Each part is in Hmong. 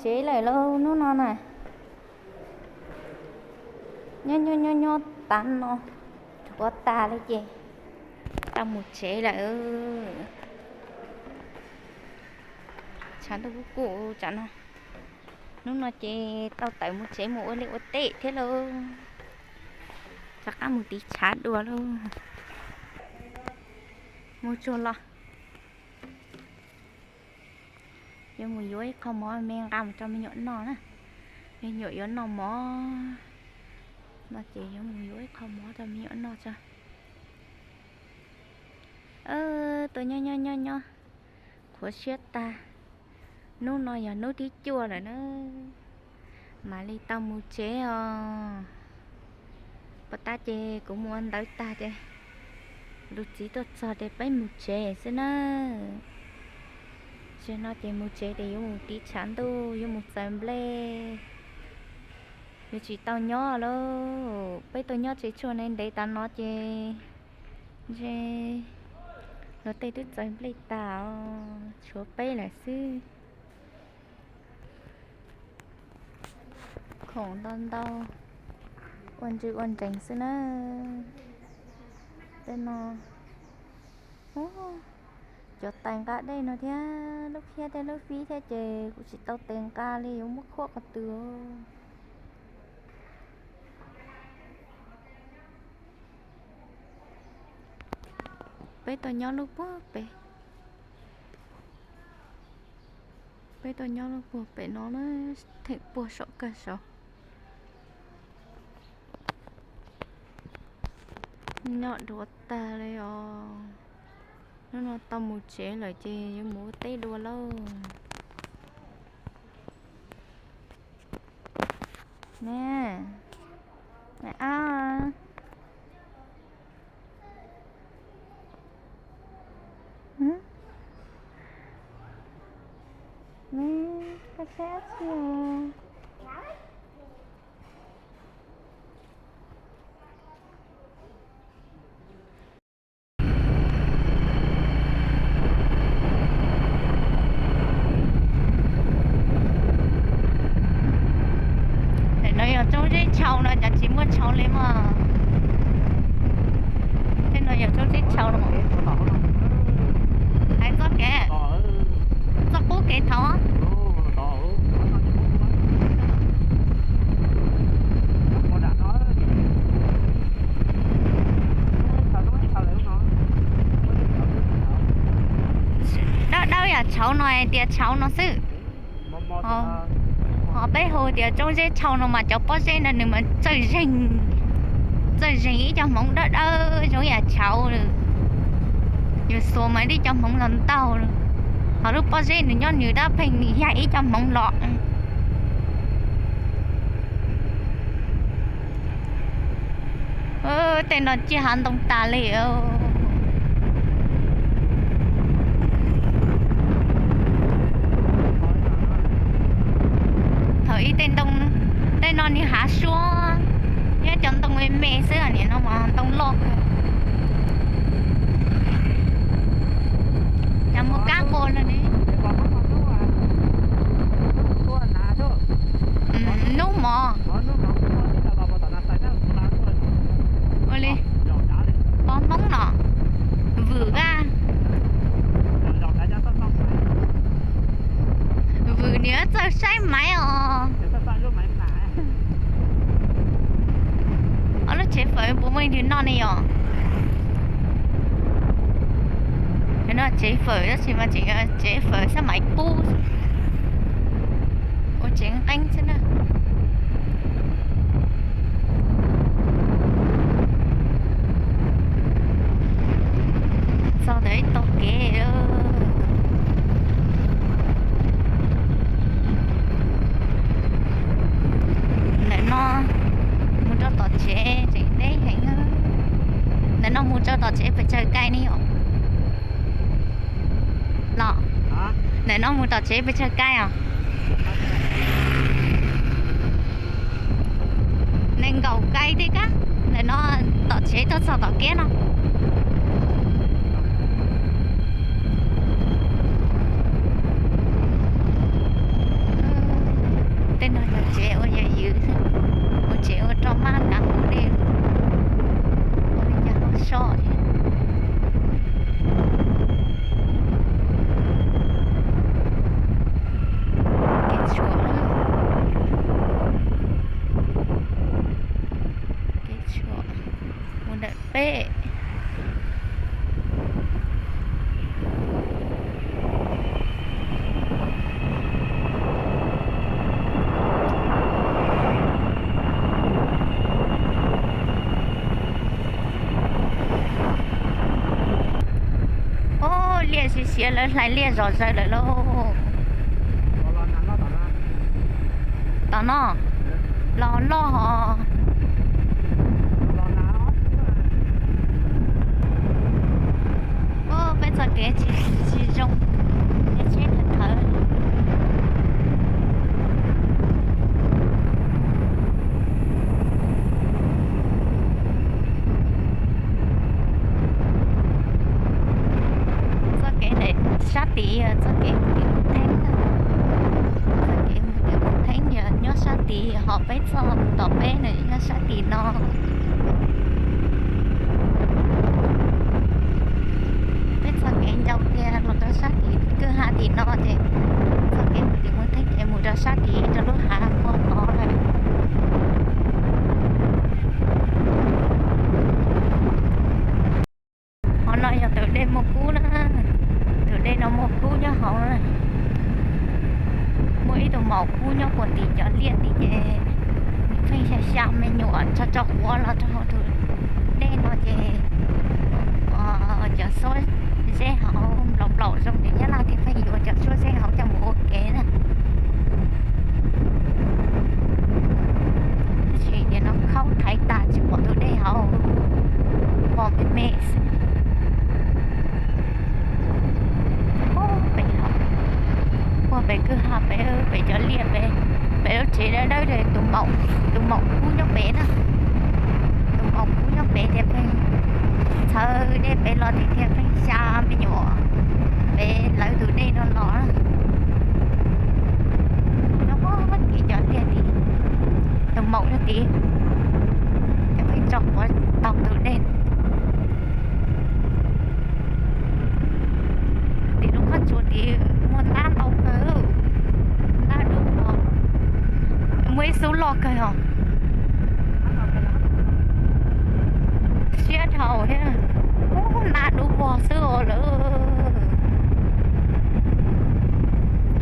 Tsev lawm lauj hnub no na. Nyob nyob nyob nyob tas no, rhuav tas li ces tau mus tsev lawm. Tshav ntuj kuj kuj tsam no. Hnub no ces tau tawm mus tsev mus ua liaj ua teb thiab lauj. Rov qab mus tiv tshav dua lauj. Mus tsuag los. Yuav mus yuav ib qho mov me nqa mus rau me nyuam noj na. Me nyuam yuav noj mov no ces yuav mus yuav ib qho mov rau me nyuam noj tso. Tuaj nyob nyob nyob nyob, qhuav siab tag. Hnub no yog hnub thib cuaj lawm na, mam li tau mus tsev os. Puas tas ces kuv mus ua ntawv tag ces lus txiv tuaj txog ces peb mus tsev xwb na. Zaum no ces mus tsev ces yuav mus tiv tshav ntuj, yuav mus txaws nplej. Yuav tsis tau nyob lauj, peb tuaj nyob tsev tshuaj ne ntev tas no ces ntshe luag tej twb txaws nplej tas os, tshuav peb lawm xwb. Khoom ntau ntau, ua ntsws ua ntsees xwb na. Tej no, cov tais nqa dej no thiab lub phiab tej lub fib thiab ces kuv tsis tau tes nqa li, yuav muab khuam qhov twg. Peb tuaj nyob lub puag pem. Peb tuaj nyob lub puag pem no na, theem puag saum kawg saud. Nyob dua tag li os. Hnub no tau mus tsev lawm ces yuav mus ua teb dua lauj. Nè, mẹ ao. Nè, koj saib dab tsi? Ntawm no yog tsob zeb tshau no, cov tsis muaj tshau li mas. Tej no yog tsob zeb tshau no. Hais txoj kev, txoj qub kev thaum. Dawb dawb yam tshauv no hais tias tshauv no xwb. Ho peb hu tias tsob zeb tshau no mas cov pob zeb no nws mas txawj zeeg, txawj zeeg ib co hmoov dawb dawb zoo yam tshauv. Yus xuas mas li co hmoov los ntaug. Ho lub pob zeb nws nyob nws dab pheej nws yag ib co hmoov los. Tej no ciaj hav ntoo tas li. Thaum ub tej ntoo, tej no nws hav suab, nyob cov ntoo me me xwb, nim no mas ntoo loj kawg. Cas mus kab quas no ne. Hnub mov. Ua li, pov Hmoob no, vwm a. Vwm niam txawj saib maiv os. Ob lub tsev fawm puas muaj ib tug noj ne yom? Noj tsev fawm tab sis mas tseem tsev fawm xab maiv pub, ua tsev nqeeb xwb na. Txog ntawm ib tog kev. Ntawm no mus rau tom tsev tseem deb heev. Ntawm no mus rau tom tsev pes tsawg kaij ne yom? Los, ntawm no mus tom tsev pes tsawg kaij os? Nees nkaum kaij thiab kab, ntawm no tom tsev tuaj txog tom kev no. Tej no yog tsev ua yam ywm, ua tsev ua rau mab kav mus dej, ua li cas ho soj thiab. Kev tshuam, kev tshuam mus ntawm peb. Ob, liaj siav siav lawv hlais liaj zom zaws lawm lauj. Tom no los loj hos. Peb txoj kev tsis zoo, tsheb thawv thawv. Txoj kev ntawm sab tid yog txoj kev mus tim Mus Theeb, txoj kev mus tim Mus Theeb yog nyob sab tid, ho peb txoj mus tom peb na nyob sab tim no. Peb txoj kev ncau kiag los rau sab tim kwj ha tim no ces txoj kev mus tim Mus Theeb ces mus rau sab tid rau lub hav ua tod lawm. Qhov no yog tus dej Muaj Kub na, tus dej no muaj kub nyob hauv na. Muaj ib tug maum kub nyob puag tim cov liaj tid ces pheej xya xya me nyuam tso tso quav los rau hauv tus dej no ces cov suab zeb hauv nplaum nplaum zoo ces Nyab Laj thiaj pheej yuav cov suab zeb hauv coj mus ua kev na. Tab sis tias no khaub thaiv tas tsis pom tus dej hauv, pom me me xwb. Puag pem, puag pem kwj ha pem, pem cov liaj pem, pem lub tsev dawb dawb, tus maum kub nyob pem na. Tus maum kub nyob pem ces pheej txhawv dej pem los ces thiaj pheej xya me nyuam pem lawv tus dej no los. Nyob puag tim cov liaj tid, tus maum nyob tid, ces pheej tso quav taug tus dej. Tim lub qab tsuas tid muaj ntab ntau kawg, ntab dub vog, muaj ib xub loj kawg os. Siab dhau thiab, ntab dub vog xwb os lawm.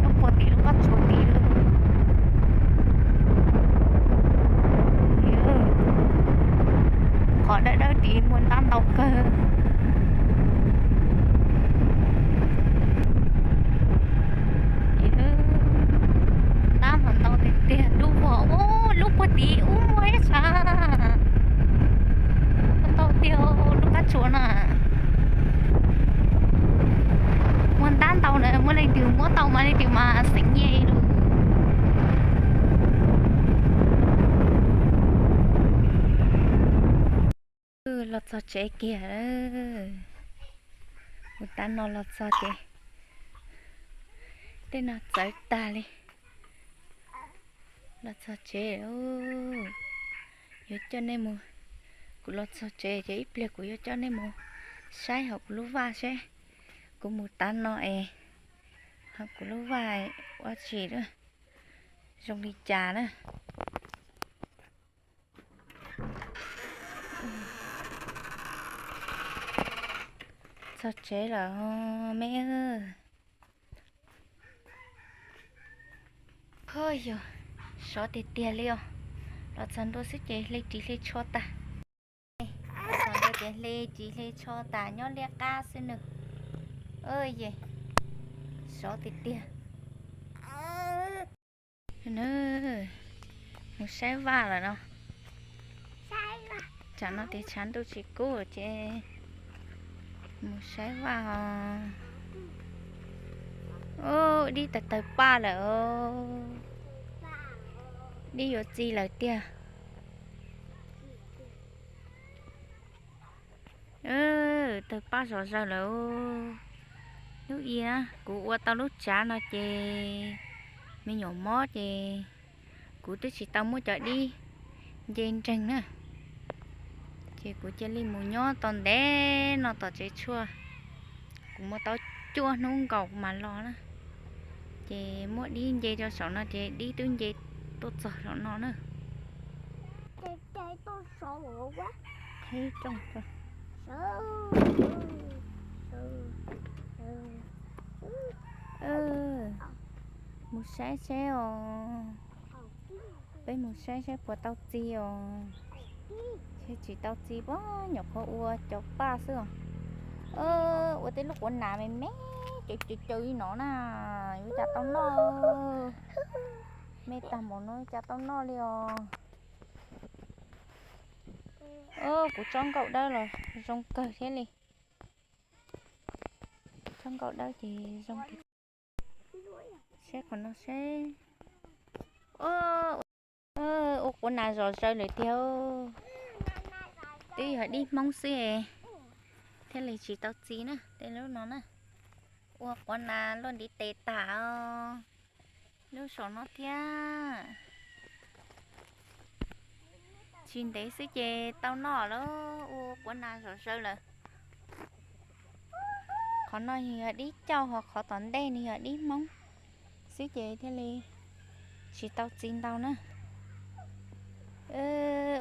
Nyob puag tim lub qab tsuas tid. Qhov dawb dawb tid muaj ntab ntau kawg. Ntab mas ntau tiag tiag, dub vog ub, lub puag tid ub muaj ib sab. Ntau tiag, lub qab tsuas na. Muaj ntab ntau na, muaj leej twg muab tau mas leej twg mas xeem nyiaj ib lus. Los txog tsev kiag, mus tav no los txog ces tej no txawv tag li. Los txog tsev, yuav coj nej mus, kuv los txog tsev ces ib pliag kuv yuav coj nej mus saib hauv kuv lub vaj seb kuv mus tav no es hauv kuv lub vaj ua tsi, zoo li cas na. Txog tsev lawm me. Ho yog sov tiag tiag li os. Los txog ntua xwb ces hle ris hle tsho tas. Los txog ntua ces hle ris hle tsho tas nyob liab qab xwb nws. Ye, sov tiag tiag. Mus saib vaj lawm no. Tsam no tes tshav ntuj tsis kub ces mus saib vaj os. Dib tawg tawg paj lawm. Dib yuav txi lawm tiag. Tawg paj zom zaws lawm. Lub i na kuv ua tau lub tsav no ces me nyuam mob ces Kuv twb tsis tau muab cov dib nce nreeg na, ces kuv cia li mus nyob tau ntev no tom tsev tshuaj. Kuv muab tau cuaj hnub nkaus kuv mam los na, ces muab dib nce rau saum no ces dib twb nce tuaj txog saum no na. Mus saib seb os, peb mus saib seb puas tau txi os. Thiab tsis tau txi puas nyuam qhuav ua cov paj xwb os. Ua tej lub quav nas me me caws caws caws li no na, yuav cas tau noj. Me tag npaum no cas tau noj li os. Kuv tsob nkauj dawb los zoo kawg thiab li. Tsob nkauj dawb ces zoo. Seb qhov no seb. Ua quav nas zom zaws lawm tiag. Twb yog dib Hmoob xwb thiaj li tsis tau txi na, tej lub no na. Ua quav nas luaj ntiv tes tas os. Lub saum no thiab. Tsis ntev xwb ces tau noj lawm, ua quav nas zom zaws lawm. Qhov no yog dib cauj, ho qhov tom ntej nws yog dib Hmoob xwb ces thiaj li tsis tau txi ntau na.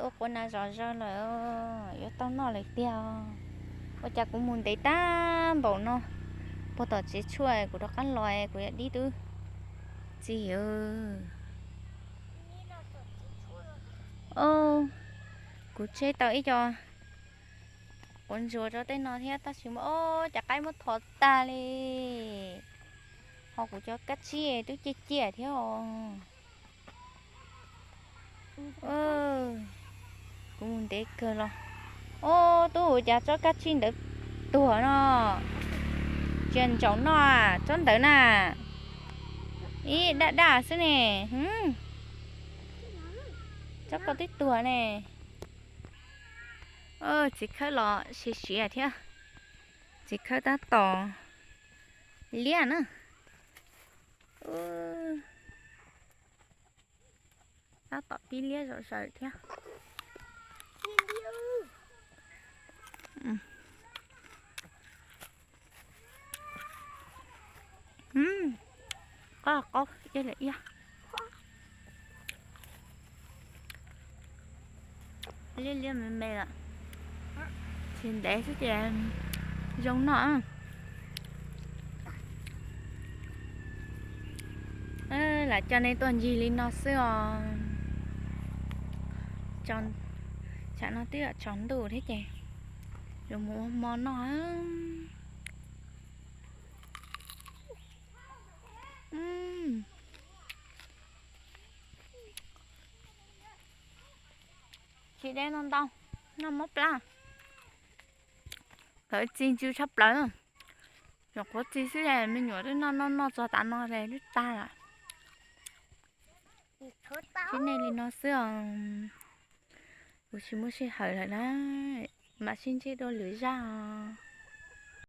Ua quav nas zom zaws lawm, yuav tau noj lawm tiag. Ua cas kuv mus ntev tag npaum no, puag tom tsev tshuaj kuv rov qab los kuv yog dib twb txi. Kuv tseb tau ib co quav ntsuas rau tej no thiab tab sis muab, o, cov qaib muab thov tag li. Ho kuv cov kab tsib twb ciaj ciaj thiab os. Kuv mus ntev kawg los. O, tub, cas tsob kab tsib ntawd tuag no. Tsis ntsaum no, tsob ntawd na. Ib daj daj xwb ne. Tsob ko twb tuag ne. Txiv khawb los siav siav thiab. Txiv khawb tab tom liab na. Tab tom pib liab zom zaws thiab. Qaub qaub iab lawm iab. Liab liab me me lawm. Tsis ntev xwb ces zoo noj. Lam coj nej tuaj ncig li no xwb os. Tsam no twb yuav tsaus ntuj thiab ces yuav mus ua hmo noj. Tsis deb ntau ntau, noj mob plab. Lawv txi ntsw tshaj plaws. Nyuam qhuav txi xwb, me nyuam twb noj noj noj txog tav no es twb tag lawm. Sib nej li no xwb os. Kuv tsis muaj sij hawm lawm na, mam sib ntsib dua lwm zaj os.